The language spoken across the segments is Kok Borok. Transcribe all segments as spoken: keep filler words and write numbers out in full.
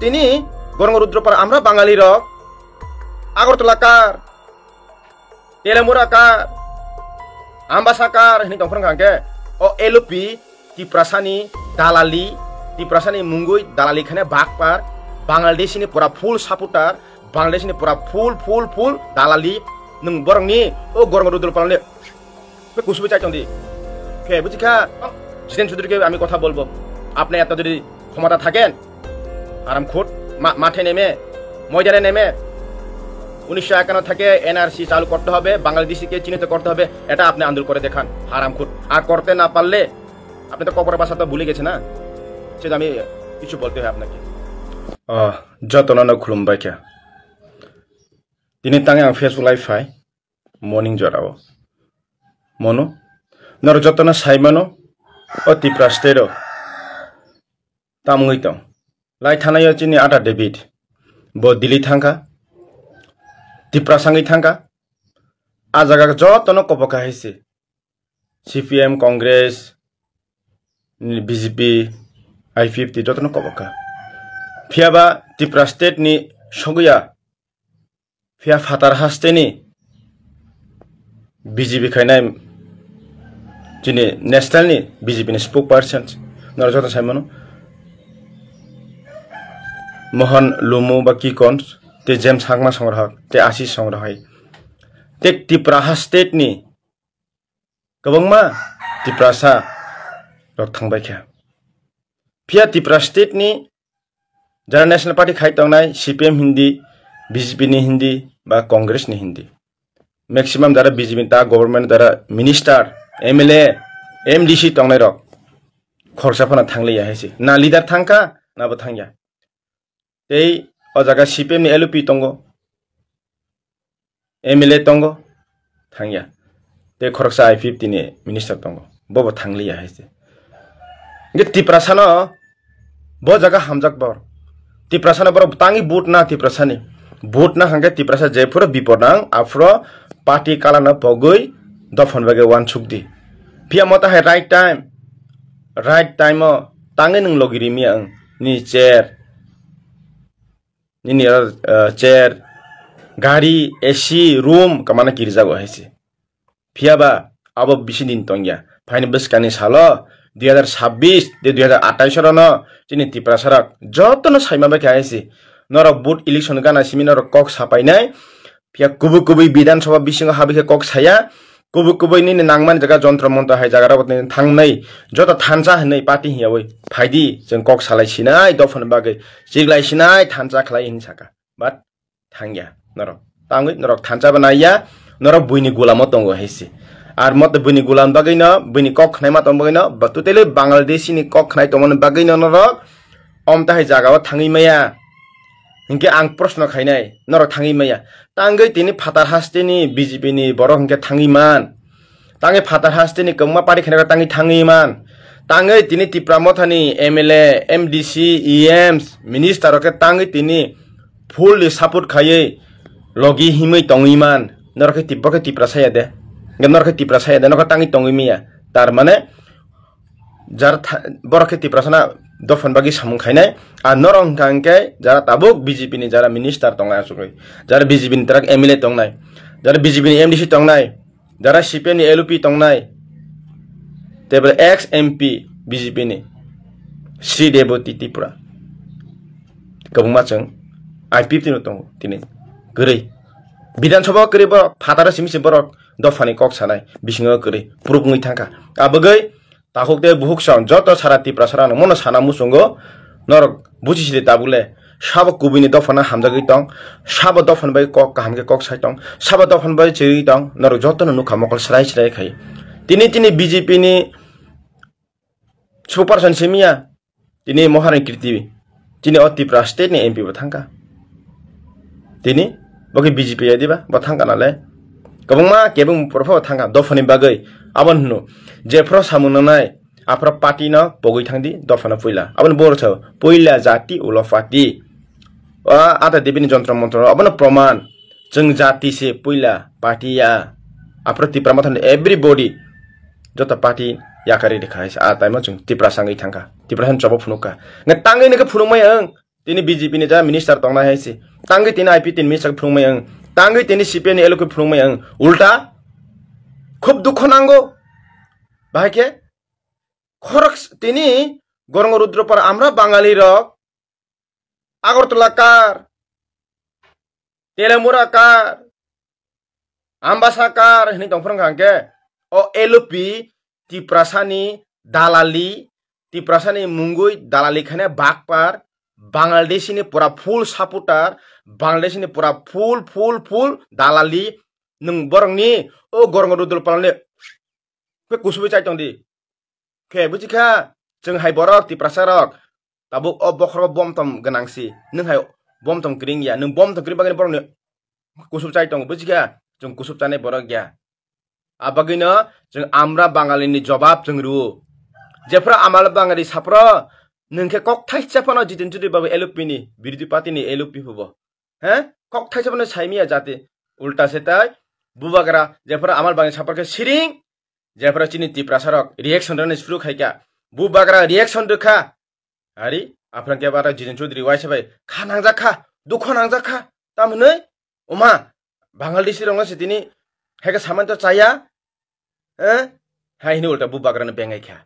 Tini Gorong Rudropara, আমরা বাঙালি rok Agartala kar, Telemura kar, Ambasa kar hini tongphang kangke o L P Tiprasani dalali, Tiprasani mungwi dalali khane bakpar, Bangladesh ni pura full supporter, Bangladesh ni pura full full full dalali, nung borokni o Gorong Rudropara le Be kusubui chai tongdi. Khe bujikha, Jiten Chaudhary ke ami kotha bolbo. Apne eto jodi khomota thaken, haram khut, ma-, mathe neme, moidane neme, উনিশশো একান্ন থেকে এনআরসি চালু করতে হবে, বাংলাদেশিকে চিহ্নিত করতে হবে, এটা আপনি আন্দোলন করে দেখান, হারাম খুট। আর করতে না পারলে, আপনি তো কবর ভাষা তো ভুলে গেছে না, সেটা আমি কিছু বলতে হয় আপনাকে। আহ, যতননো খুলুমবাইখা। Tini tang ang Facebook live phai. Morning jorao. Mono. Norok jotono sai mano. O Tipra state o. Tamungwi tong. Lai thanaio chini Ada David. Bo Delhi thangkha. Tipra sangwi thangkha. A jaga jotono koboka hai se. C P M, Congress, B J P, I P F T jotono koboka. Phiyaba Tipra state ni sogwi ya. Phiya phatar hasteni B J P khainai chini national ni B J P ni spokesperson norok joto sai mano. Mohan Lumu ba Kikon tei James Hangma songrok tei Ashish songrok hai. Tei Tipra ha state ni kwbangma Tiprasa rok thangbai kha. Phiya Tipra state ni jara National Party khai tongnai C P M hindi, B J P ni hindi ba Congress ni hindi. Maximum jara B J P ni ta government jara minister, M L A, M D C tongnai rok khoroksa phano thangliya hai se. Na leader thangkha, na bo thangya. Tei o jaga C P M ni L P tongo, M L A tongo, thangya. Tei khoroksa I P F T ni minister tongo, bobo thangliya hai se. Hingke Tiprasano bo jaga hamjak bor. Tiprasano borok tangwi vote na Tiprasani. Vote na hingke Tiprasa jephuru bipor nang, aphuru party kalano pogwi dophani bagwi wansuk di. Phiya mota hai right time, right time o tangwi nwng logi rimiya ang ni chair. Nini, ah, chair, gari, A C, room, kamana kirijago hai se. Phiyaba abo bisi din tongya. Phaini bwskangni salo dui hazar sabbish de dui hazar atais orono chini Tiprasarok jotono saima bai kha hai se. Norok vote election gana simi norok kok sapainai. Phiya kubui kubui Bidhan Sabha bisingo habai khe kok saya. Kubui kubui nini nangmani jaga jontro montro hai jaga rok thangnai joto thansa hinwi party hiyawi phaidi chwng kok salai sinai dophani bagwi chiklai sinai thansa khlai hinwi saka but thangya norok tangwi norok thansa ba naiya norok buini gulamo tongo hai se ar moto buini gulam bagwi no buini kok khnai ma tong bagwi no ba totally Bangladeshi ni kok khnai tongmani bagwi no norok omta hai jaga o thangwi maya. Hinkhe ang proshno khainai, norok thangwi maya. Tangwi tini phatar hasteni B J P ni borok hinkhe thangwi man. Tangwi phatar hasteni kwbangma party khainai tangwi thangwi man. Tangwi tini Tipra Mothani M L A, M D C, E Ms, minister rok khe tangwi tini full ni support khaiwi logi himwi tongwi man. Norok khe Tip-, borok khe Tipra saya de. Hinkhe norok khe Tipra saya de, norok khe tangwi tongwi maya. Tar mane jara tha-, borok khe Tiprasana dophani bagwi samung khainai. Ar norok hwnkha hwnkhe jara tabuk B J P ni jara minister tongnai achugwi, jara B J P ni tarak M L A tongnai, jara B J P ni M D C tongnai, jara C P M ni L P tongnai, tei bo ex M P B J P ni Sri Deboti Tripura. Kwbangma chwng I P F T no tongo tini kwrwi. Bidhan Sabha o kwrwi borok phataro simi se borok dophani kok sanai bisingo kwrwi proof wngwi thangkha. Abagwi Takhuk tei bukhuk song joto sara Tiprasarano mono sana muchungo norok buchisidi tabukle sabo kubuni dophano hamjagwi tong, sabo dophani bai kok kaham khe kok sai tong, sabo dophani bai chiriwi tong, norok jotono nukha mokol srai srai khai. Tini tini B J P ni spokesperson simiya, tini Moharani Kirti, tini o Tripura state ni M P bo thangkha. Tini bo khe B J P ya diba? Bo thangkha nale. Kwbangma kebeng prophano thangkha dophani bagwi. Abo hwno jephru samung nangnai, aphru party no pogwi thangdi dophano puila. Aboni borok sao puila jati ulo party. O Ata Devi ni jontro montro abono proman. Chwng jati se puila party ya. Aphru Tipra Mothani everybody joto party yakari rikha hai se. A time o chwng Tiprasa wngwi thangkha. Tiprasa ni chobo phunukha. Nge tangwi nokhe phunukmaya ang. Tini B J P ni ja minister tongnai hai se. Tangwi tini I P T ni minister phunukmai ang. Tangwi tini C P M ni L P phunukmai ang. Ulta khub dukho nango. Bahai khe khorok s-, tini Gorong Rudropal amra Bangali rok Agartala kar, Telamura kar, Ambasa kar hinwi tongphuru wngkha hwnkhe o L P Tiprasani dalali, Tiprasani mungwi dalali khaina bakpar, Bangladeshini pura full supporter, Bangladeshini pura full, full, full dalali, nwng borokni o Gorong Rudropalni khe kusubwi chai tong di. Khe buji kha, chwng hai borok Tiprasa rok tabuk o bokhorogo bomtom gwnang si, nwng hai bomtom kwrwng ya, nwng bomtom kwrwng bagwi borokni kusub chai tongo, buji kha, chwng kusub chanai borok ya. A bagwino chwng amra Bangali ni jobab chwng rwo. Jephru amra Bangali saphro nwng khe kok thaisa phano Jiten Chudri babu L P ni, birodhi party ni L P phubo. He? Kok thaisa phano saimiya jati. Ulta se tai bubagra jephru amra Bangali saphro khe siring, jephru chini Tiprasa rok reaction rwna suru khai kha. Bubagra reaction rwkha. Ari, aphran khe bara Jiten Chaudhary waisa bai kha nangjak kha, dukho nangjak kha. Tamhinwi, oma, Bangladeshi rokno se tini heke saman to chaya, eh? Hai hini ulta bubagrano bengai kha.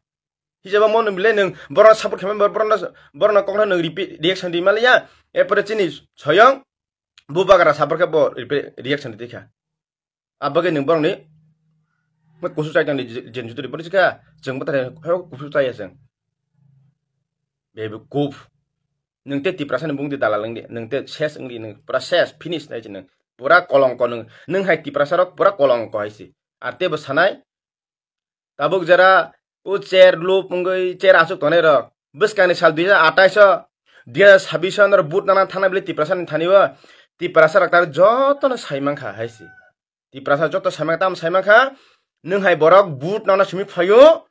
Hijaba mo nung bile nung borokno support khaima, borokno, borokno kokno nung repeat reaction di maliya, epore chini soyong bubagra support khe bo repeat reaction di kha. Abagwi nwng borokni kusuk chai tongdi, Jiten Chaudhary borok sikha, chwng bwthai kusuk chaya chwng. Bebekuf. Nwng tei Tiprasani bungdi dalal wngdi, nwng tei ses wngdi, nwng pura ses, finish nai chwng. Pura kolongko nwng, nwng hai Tiprasarok pura kolongko hai se. Ar teibo sanai, tabuk jera o chair lup wngwi chair aswk tongnai rok. Bwskangni sal dui hajar atais o, dui hajar sabbish o norok vote nana thangna bile Tiprasani thani o, Tiprasarok tar jotono sai mankha hai se. Tiprasa joto saimang tam saimang kha, nwng hai borok vote nana simi phaio,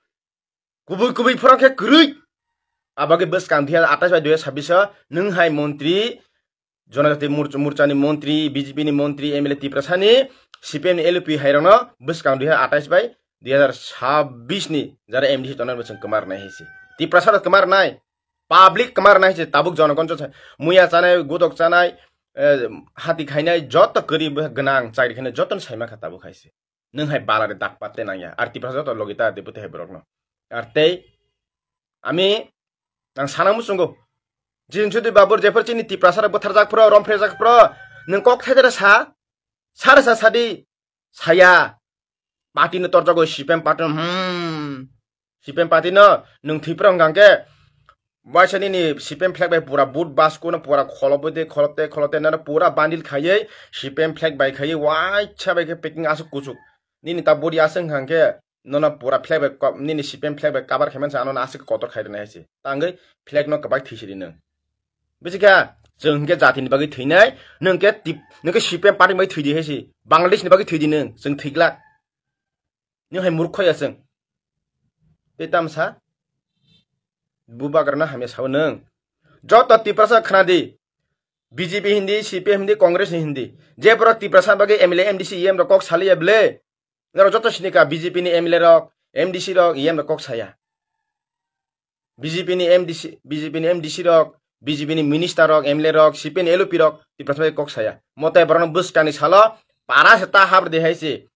kubui kubui phorong khe kwrwi. Abagwi bwskang dui hajar atais bai dui hajar sabbish o nwng hai montri, Jonojati Mor-, Morchani montri, B J P ni montri, M L A Tiprasani, C P M ni L P hai rokno bwskang dui hajar atais bai dui hajar sabbish ni jara M D C tongnai bo chwng kwmar nai hai se. Tiprasa rok kwmar nai. Public kwmar nai se tabuk jonogon chwng sai. Muya chanai, godok chanai, eh, hati khainai, joto kwrwi bo gwnang chakri khainai, jotono saima kha tabuk hai se. Nwng hai balari dak patte nangya. Ar Tiprasa joto logi ta de bwtwi hai borokno. Ar tei ami nang sana muchungo. Jiten Chaudhary babur jephru chini Tiprasa rok bwtharjak phro, romphre jak phro, nwng kok thai dere sa, sare sa sadi, saya. Party no torjago C P M party no, hmm. C P M party no nwng thwi phro hwnkha khe, waisa nini C P M flag bai pura boot basko no pura kholobwi de, kholob te, kholob te, nano pura bandil khaiwi, C P M flag bai khaiwi, waisa bai khe packing aswk kuchuk. Nini ta body aswk hwnkha khe, nono pura flag bai ko-, nini C P M flag bai cover khaimani sa, ano aswk kotor khai rwnai hai se. Tangwi flag no kwbai thwi sidi nwng. Buji kha, chwng hwnkhe jatini bagwi thwinai, nwng khe tip-, nwng khe C P M party bai thwidi hai se, Bangladesh ni bagwi thwidi nwng, chwng thwiglak. Nwng hai murkho ya chwng. Tei tamsa? Bubagrano hamya sao nwng. Joto Tiprasa khna di. B J P hindi, C P M hindi, Congress ni hindi. Je borok Tiprasa bagwi M L A, M D C, E M rok kok saliya ble. Norok joto sini kha B J P ni M L A rok, M D C rok, E M rok kok saya. B J P ni M D C, B J P ni M D C rok, B J P ni minister rok, M L A rok, C P M ni L P rok, Tiprasa bai kok saya. Motai borokno bwskangni salo para se ta hap rwdi hai se.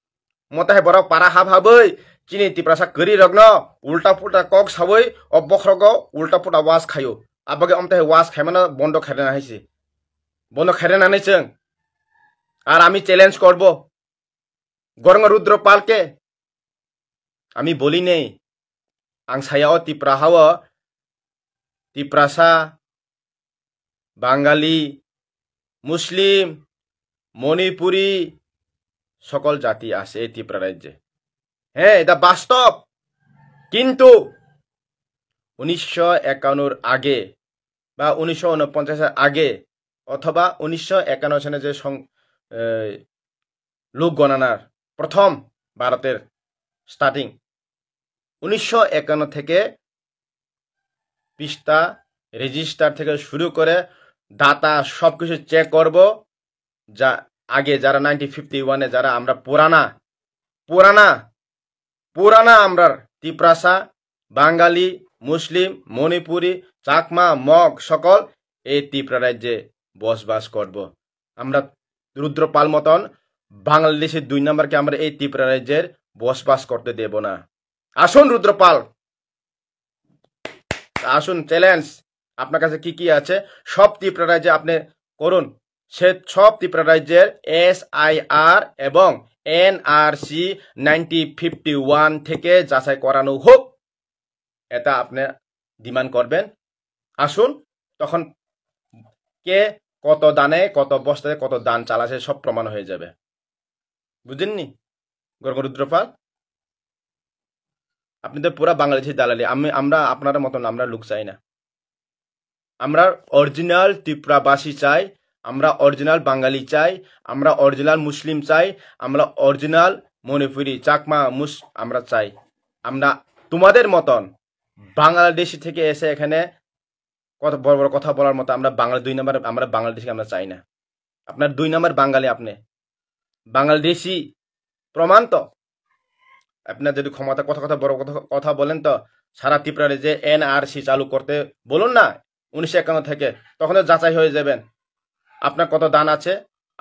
Motai borok para hap habwi chini Tiprasa kwrwi rokno ulta pulta kok sawi o bokhrogo ulta pulta was khaio. Abagwi omtai was khaimano bondo khairana hai se. Bondo khairana nai chwng. Ar ami challenge korbo. গরঙ্গ রুদ্র পালকে আমি বলি নেই, ang saya o Tipra hao, Tiprasa, Bangali, Muslim, Manipuri, সকল জাতি আছে এই ত্রিপুরা রাজ্যে। হ্যাঁ, এটা বাস্তব। কিন্তু উনিশশো একান্নর আগে বা উনিশশো ঊনপঞ্চাশের আগে অথবা উনিশশো একান্ন সনে যে সং-, এ, লোক গণনার প্রথম ভারতের starting, উনিশশো একান্ন থেকে পৃষ্ঠা, রেজিস্টার থেকে শুরু করে ডাটা সবকিছু চেক করব। যা আগে যারা নাইনটিন ফিফটি ওয়ানে যারা আমরা পুরানা, পুরানা, পুরানা আমরার তিপ্রাসা, বাঙালি, মুসলিম, মণিপুরি, চাকমা, মগ সকল এই ত্রিপুরা রাজ্যে বসবাস করব। আমরা রুদ্রপাল মতন বাংলাদেশে দুই নম্বরকে আমরা এই ত্রিপুরা রাজ্যের বসবাস করতে দেব না। আসুন রুদ্রপাল, আসুন, চ্যালেঞ্জ আপনার কাছে কি কি আছে সব ত্রিপুরা রাজ্যে আপনি করুন। সে সব ত্রিপুরা রাজ্যের এসআইআর এবং এনআরসি নাইনটি ফিফটি ওয়ান থেকে যাচাই করানো হোক, এটা আপনি ডিমান্ড করবেন। আসুন, তখন কে কত দানে, কত বস্তায়, কত দান চালাচ্ছে, সব প্রমাণ হয়ে যাবে। বুঝেননি গর্গ রুদ্রপাল? আপনি তো পুরা বাংলাদেশি দালালি। আমি, আমরা আপনার মতন আমরা লোক চাই না। আমরা অরিজিনাল ত্রিপুরাবাসী চাই, আমরা অরিজিনাল বাঙালি চাই, আমরা অরিজিনাল মুসলিম চাই, আমরা অরিজিনাল মণিপুরি, চাকমা, মুস আমরা চাই। আমরা তোমাদের মতন বাংলাদেশি থেকে এসে এখানে কত বড় বড় কথা বলার মতো আমরা বাঙালি দুই নম্বর, আমরা বাংলাদেশি আমরা চাই না। আপনার দুই নম্বর বাঙালি আপনি, বাংলাদেশি প্রমাণ তো। আপনার যদি ক্ষমতা কথা কথা বড় কথা কথা বলেন তো, সারা ত্রিপুরারে যে এনআরসি চালু করতে বলুন না উনিশশো একান্ন থেকে, তখন তো যাচাই হয়ে যাবেন। আপনার কত দান আছে,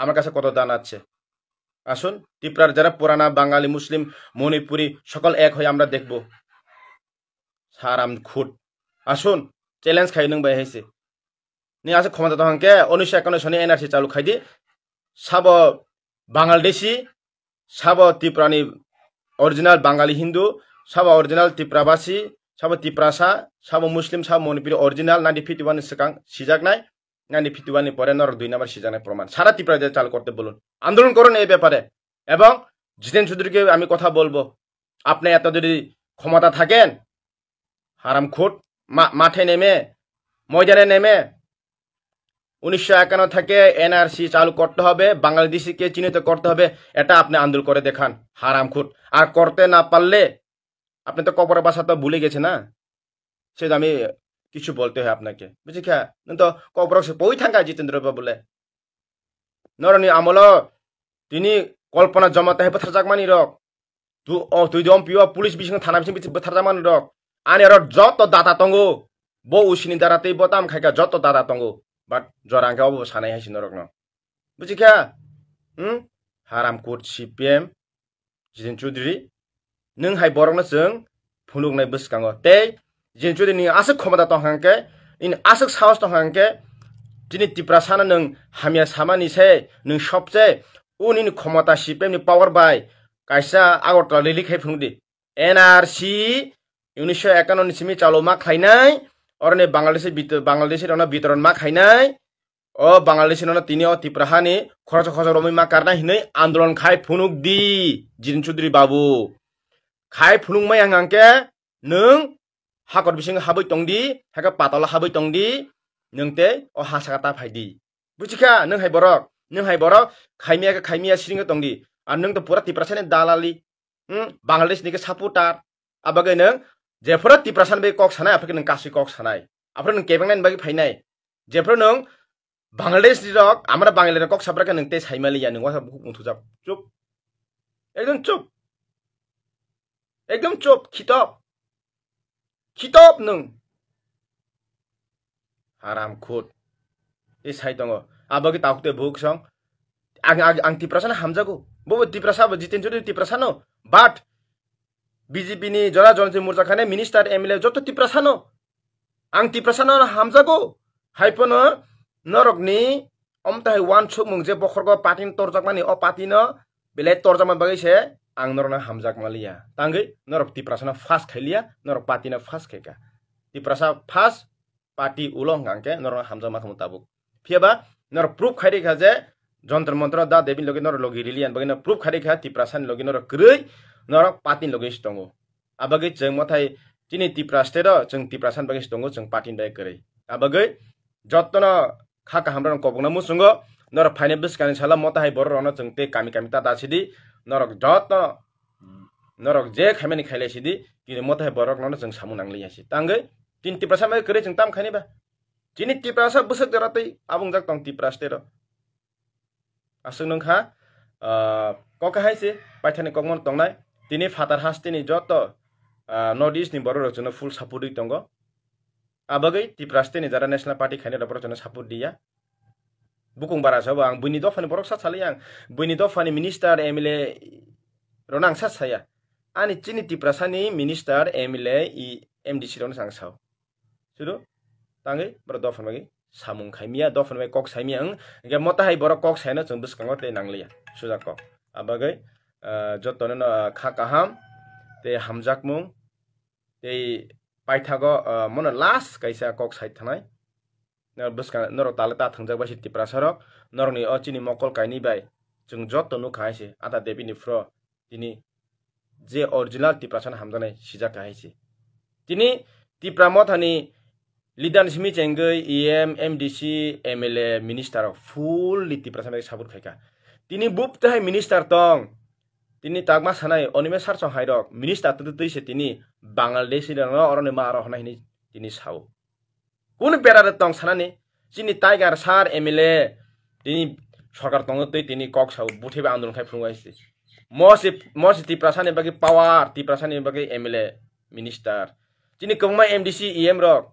আমার কাছে কত দান আছে। আসুন, ত্রিপুরার যারা পুরানা বাঙালি, মুসলিম, মণিপুরি সকল এক হয়ে আমরা দেখব। হারাম খুট, আসুন, চ্যালেঞ্জ খাই নং bai haise. Ni aswk khomota tong hwnkhe unisho ekanno soni N R C chalu khai di. Sabo Bangladeshi, sabo Tripurani original Bangali Hindu, sabo original Tiprabasi, sabo Tiprasa, sabo Muslim, sabo Manipuri original nineteen fifty one ni swkang sijaknai, nineteen fifty one ni pore norok dui number sijaknai proman. সারা ত্রিপুরা যে চালু করতে বলুন, আন্দোলন করুন এই ব্যাপারে। এবং জিতেন চৌধুরীকে আমি কথা বলবো, আপনি এত যদি ক্ষমতা থাকেন, হারামখুট, মা-, মাঠে নেমে, ময়দানে নেমে উনিশশো একান্ন থেকে এনআরসি চালু করতে হবে, বাংলাদেশিকে চিহ্নিত করতে হবে, এটা আপনি আন্দোলন করে দেখান, হারামখুট। আর করতে না পারলে আপনি তো কবরের ভাষা তো ভুলে গেছে না, সেটা আমি কিছু বলতে হয় আপনাকে, বুঝছি খা? তো কবর সে পই থাকা জিতেন্দ্র বাবু বলে নরনি আমলো tini Kalpana Jamatia hai bwtharjakmani rok. Tu, o, twi dom piwa police bising thana bising bwtharjakmani rok. Ani aro joto data tongo. Bo usini dara tei bo tam khaika joto data tongo. But jora hwnkhe obo sanai hai si norokno. Buji kha? Hmm? Haram kut C P M. Jiten Chaudhary. Nwng hai borokno chwng phunuknai bwskango. Tei Jiten Chaudhary ni aswk khomota tong hwnkhe, nini aswk sahos tong hwnkhe, chini Tiprasano nwng hamya samani se, nwng sobse, o nini khomota C P M ni power bai kaisa Agartala rally khai phunukdi. N R C unisho ekanno ni simi chalo ma khlainai, oroni Bangladeshi bit-, Bangladeshi rokno bitoron ma khlainai, o Bangladeshi rokno tini o Tipra hani khoroksa khoroksa romwi ma karnai hinwi andolon khai phunukdi, Jiten Chaudhary babu. Khai phunukmai ang hwnkhe nwng hakor bisingo habwi tongdi, hakhe patalo habwi tongdi, nwng tei o ha saka ta phaidi. Buchikha, nwng hai borok, nwng hai borok, khaimya khe khaimya siringwi tongdi. Ar nwng to pura Tiprasani dalali, hmm, Bangladesh ni khe supporter. Abagwi nwng jephuru Tiprasani bai kok sanai, aphuru nwng kasui kok sanai. Aphuru nwng kebengnani bagwi phainai. Jephuru nwng Bangladesh ni rok, amra Bangali rok kok sabra khe nwng tei saimaliya, nwng wasa bukhuk muthujak. Chup. Ekdom chup. Ekdom chup, khitop. Khitop nwng. Haram khut. Tei sai tongo. Abagwi takhuk tei bukhuk song. Ang, ang, ang Tiprasano hamjago. Bobo Tiprasa, bo Jiten Chaudhary Tiprasano. But B J P ni jora Janajati Morcha khane minister, M L A joto Tiprasano. Ang Tiprasano hamjago. Haiphano norokni omtahai uansukmung je bokhorgo party ni torjakmani, o party no belai torjakma bagwi se ang norokno hamjakma liya. Tangwi norok Tiprasano first khailiya, norok party no first khaika. Tiprasa first, party ulo hwnkha hwnkhe norokno hamjakma khamu tabuk. Phiyaba norok proof khai rikha je Jantar Mantar da Devi logi norok logi rili, ani bagwi no proof khai rikha Tiprasani logi norok kwrwi, norok party ni logi se tongo. Abagwi chwng mothai chini Tipra state o chwng Tiprasani bagwi se tongo, chwng party ni bagwi kwrwi. Abagwi jotono kha kaham rok kobokna muchungo, norok phainai bwskangni salo mothai borok rokno chwng tei kami kami ta da sidi, norok joto norok je khaimani khailai sidi, kintu mothai borok rokno chwng samung nangliya si. Tangwi chini Tiprasa bai kwrwi chwng tam khaini ba? Chini Tiprasa bwswk jora tei abungjak tong Tipra state o. Aswk nung kha, ah, kok hai se paithani kokmano tongnai. Tini phatar hasteni joto, ah, North East ni borok rok chwngno full support wi tongo. Abagwi Tipra State ni jara National Party khainai rok borok jono support diya. Bukung bara sabo ang buini dophani borok sa salai ang. Buini dophani minister, M L A rokno ang sa saya. Ani chini Tiprasani minister, M L A, i M D C rokno ang sao. Suru tangwi borok dophani bagwi samung khaimiya, dophani bagwi kok saimiya ang. Hingke mota hai borok kok saino chwng bwskango tei nangliya. Sujak kok. Abagwi, ah, jotono no, ah, kha kaham tei hamjakmung tei paithago, ah, mono last kaisa kok sai thanai. Nor bwskang norok tale ta thwngjak bai se Tiprasa rok, norokni o chini mokol kainwi bai chwng joto nukha hai se Ata Devi ni phro tini je original Tiprasa no hamjaknai sijak hai se. Tini Tipra Mothani leader ni simi chengwi E M, M D C, M L A, minister rok fully Tiprasa bai support khaikha. Tini bub tei hai minister tong, tini tagma sanai Onime Sarsong hai rok minister twi twi se tini Bangladeshi rok no oroni ma aro hwnai hwnwi tini sao. Kunu bera de tong sanani? Chini Tiger sir M L A tini sorkar tongo tei tini kok sao, butheba andolon khai phunuknai se. Mosi, mosi Tiprasani bagwi power, Tiprasani bagwi M L A, minister. Chini kwbangma M D C, E M rok,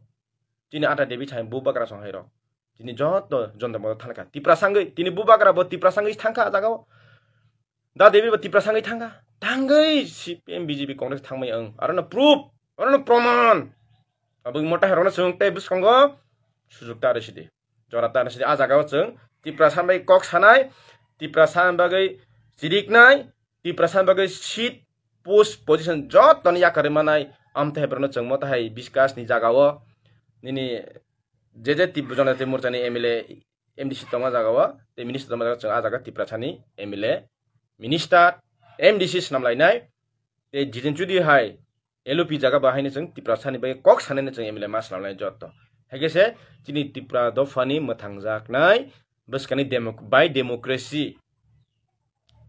chini Ata Devi thani bubagra song hai rok. Tini joto jonta moto thalkha. Tiprasa wngwi, tini bubagra bo Tiprasa wngwi thangkha ah jagao. Da Devi bo Tiprasa wngwi thangkha. Thangwi C P M, B J P, Congress thangmai ang. Arono proof, arono proman. Abo mota hai rokno chwng tei bwskango sujuk ta rwsidi. Jora ta rwsidi. Ah jagao chwng Tiprasa bai kok sanai, Tiprasa bagwi chiriknai, Tiprasa bagwi seat, post, position jotoni yakarwi manai. Amtwi hai borokno chwng mota hai biskas ni jagao nini je je Tip-, Jonati Morcha ni M L A, M D C tongma jagao, tei minister tongma jagao chwng ah jaga Tiprasani M L A, minister, M D C swnam lainai, tei Jiten Chudri hai L O P jaga bahaino chwng Tiprasani bai kok sanani chwng M L A ma swnam lainai joto. Haikhe se chini Tipra dophani mwthangjaknai bwskani demo-, bai democracy.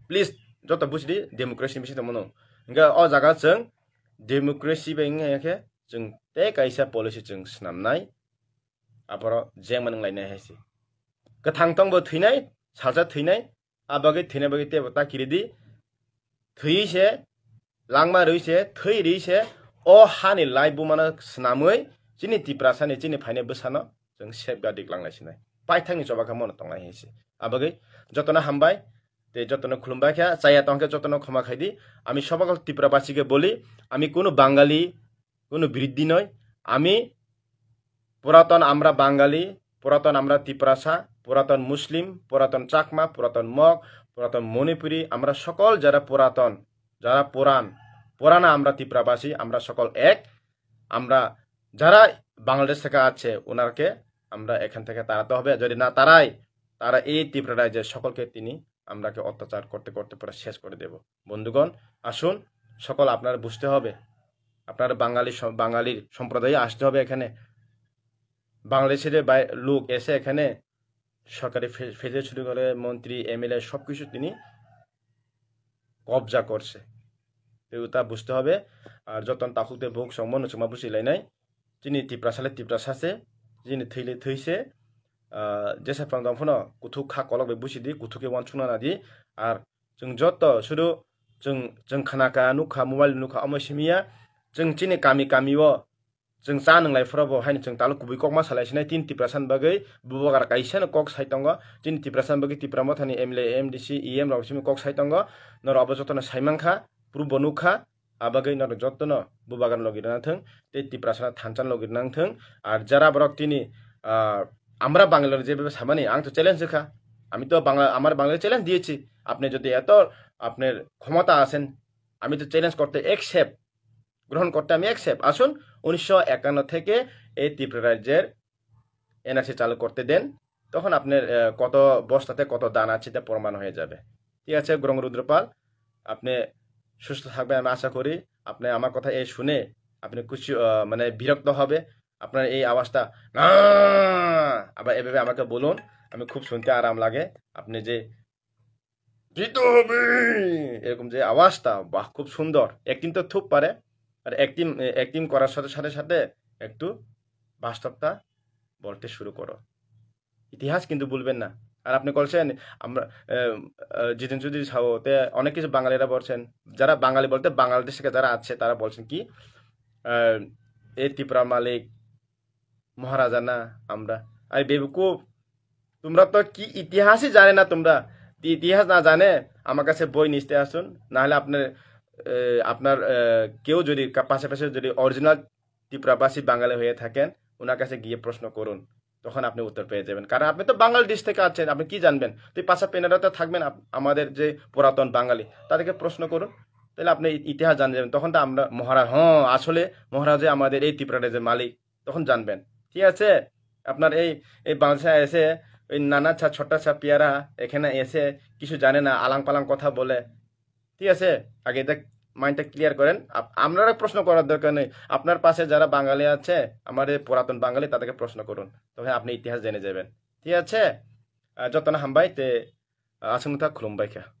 Please, joto bujidi, democracy ni bising tongmano. Hingke o jaga chwng democracy bai wngya khe chwng tei kaisa policy chwng swnamnai. Aphoro jengma nung lainai hai se. Kwthang tongbo thwinai, salsa thwinai, a bagwi thwinai bagwi teibo ta kiridi. Thwiwi se, langma rwi se, thwi rwi se, o hani lai bumano swnamwi chini Tiprasani, chini phainai bwsano chwng safeguard dik langlai sinai. Paithakni choba khe mono tongnai hai se. A bagwi jotono hambai, tei jotono khulumbai khe, chaya tong khe jotono khoma khaidi. Ami sobakal Tiprabasi khe boli, ami kunu Bangali, কোনো বিরোধী নয়। আমি পুরাতন আমরা বাঙালি, পুরাতন আমরা তিপ্রাসা, পুরাতন মুসলিম, পুরাতন চাকমা, পুরাতন মগ, পুরাতন মণিপুরী, আমরা সকল যারা পুরাতন, যারা পুরান, পুরানা আমরা তিপ্রাবাসী, আমরা সকল এক। আমরা যারা বাংলাদেশ থেকে আছে, ওনাকে আমরা এখান থেকে তাড়াতে হবে। যদি না তাড়াই, তারা এই ত্রিপুরা রাজ্যের সকলকে তিনি আমরাকে অত্যাচার করতে করতে পুরো শেষ করে দেব। বন্ধুগণ, আসুন, সকল আপনারা বুঝতে হবে, আপনারা বাঙালি স-, বাঙালির সম্প্রদায়ে আসতে হবে এখানে। বাংলাদেশের বাই-, লোক এসে এখানে সরকারি ফে-, ফেসিলিটি শুরু করে মন্ত্রী, এমএলএ সব কিছু তিনি কবজা করছে। তো এটা বুঝতে হবে। আর যতন তাকুতে ভোগ সম্বন্ধ চুমা বুঝি লাইনাই। Chini Tiprasa le Tiprasa se, chini thwi le thwi se, ah, jesa phang tong phano kuthuk kha kolok bai busi di, kuthuk khe uansukna na di, ar chwng joto suru chwng, chwng khna kha, nuk kha, mobile nuk kha, omo simi ya, chwng chini kami kami o chwng cha nwnglai phuru bo haino chwng talo kubui kok ma salai sinai, tin Tiprasa ni bagwi bubagra kaisa no kok sai tongo, chini Tiprasa ni bagwi Tipra Motha ni M L A, M D C, E M rok simi kok sai tongo, norok abo joto no sai man kha, proof bo nuk kha. Abagwi norok jotono bubagra logi rwna thung, tei Tiprasano thansa logi rwna thung. Ar jara borok tini, ah, আমরা বাঙালির যেভাবে সামানি, আমি তো চ্যালেঞ্জ রেখা, আমি তো বাংলা, আমার বাঙালি চ্যালেঞ্জ দিয়েছি, আপনি যদি এত আপনার ক্ষমতা আছেন, আমি তো চ্যালেঞ্জ করতে অ্যাকসেপ্ট, গ্রহণ করতে আমি অ্যাকসেপ্ট। আসুন, উনিশশো একান্ন থেকে এই ত্রিপুরা রাজ্যের এনআরসি চালু করতে দেন, তখন আপনার, আহ, কত বস্তাতে কত ধান আছে তা প্রমাণ হয়ে যাবে। ঠিক আছে, গৌরাঙ্গ রুদ্রপাল, আপনি সুস্থ থাকবেন, আমি আশা করি। আপনি আমার কথা এই শুনে আপনি কিছু, আহ, মানে বিরক্ত হবে। আপনার এই আওয়াজটা না, আবার এভাবে আমাকে বলুন, আমি খুব শুনতে আরাম লাগে। আপনি যে দিতে হবে এরকম যে আওয়াজটা, বাহ, খুব সুন্দর। অ্যাক্টিং তো খুব পারে, আর অ্যাক্টিং, অ্যাক্টিং করার সাথে সাথে সাথে একটু বাস্তবটা বলতে শুরু করো। ইতিহাস কিন্তু ভুলবেন না। আর আপনি বলছেন, আমরা, আহ, আহ, জিতেন চৌধুরী সাহতে অনেক কিছু বাঙালিরা বলছেন, যারা বাঙালি বলতে বাংলাদেশ থেকে যারা আছে, তারা বলছেন কি, আহ, এই ত্রিপুরা মালিক, মহারাজা না আমরা? আরে বেবকুফ, তোমরা তো কি ইতিহাসই জানে না তোমরা। যদি ইতিহাস না জানে, আমার কাছে বই নিতে আসুন, না হলে আপনার আহ, আপনার আহ, কেউ যদি কা- পাশাপাশি যদি অরিজিনাল ত্রিপুরাবাসী বাঙালি হয়ে থাকেন, ওনার কাছে গিয়ে প্রশ্ন করুন, তখন আপনি উত্তর পেয়ে যাবেন। কারণ আপনি তো বাংলাদেশ থেকে আছেন, আপনি কি জানবেন? তো এই পাশা পেনারাতে থাকবেন আপ- আমাদের যে পুরাতন বাঙালি, তাদেরকে প্রশ্ন করুন, তাহলে আপনি ই- ইতিহাস জানে যাবেন। তখন তো আমরা মহারাজ, হ্যাঁ, আসলে মহারাজে আমাদের এই ত্রিপুরা রাজ্যের মালিক, তখন জানবেন। ঠিক আছে? আপনার এই এই বাংলাদেশে এসে ওই নানা ছা ছোট্টা ছা পিয়ারা এখানে এসে কিছু জানে না, আলাং পালাং কথা বলে। ঠিক আছে? আগে এটা মাইন্ডটা ক্লিয়ার করেন। আপ- আপনারা প্রশ্ন করার দরকার নেই। আপনার পাশে যারা বাঙালি আছে, আমাদের পুরাতন বাঙালি, তাদেরকে প্রশ্ন করুন, তবে আপনি ইতিহাস জেনে যাবেন। ঠিক আছে? আহ, যতনা হামবাই তে আহ, আসুন তা খুলুমবাই খা।